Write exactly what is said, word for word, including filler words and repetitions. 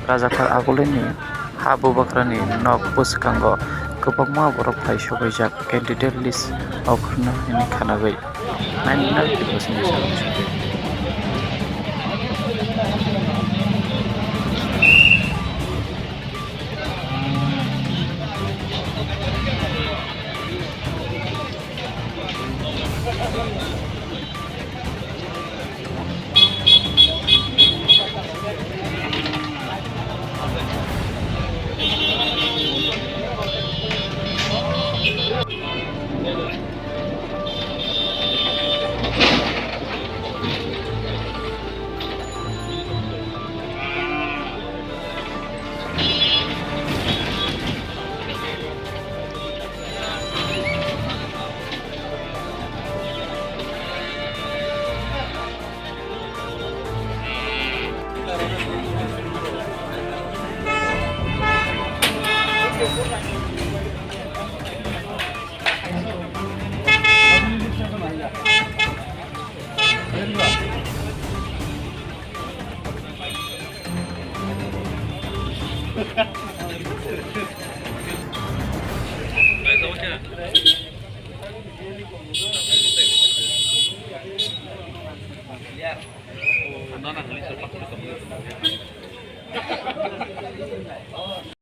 Rajakhal Agulini ha bubagrani nok bwskango kwbangma borok phai sogwijak candidate list o khwrwngna hwnwi khanagwi nine lakh percent ni salai sogwi.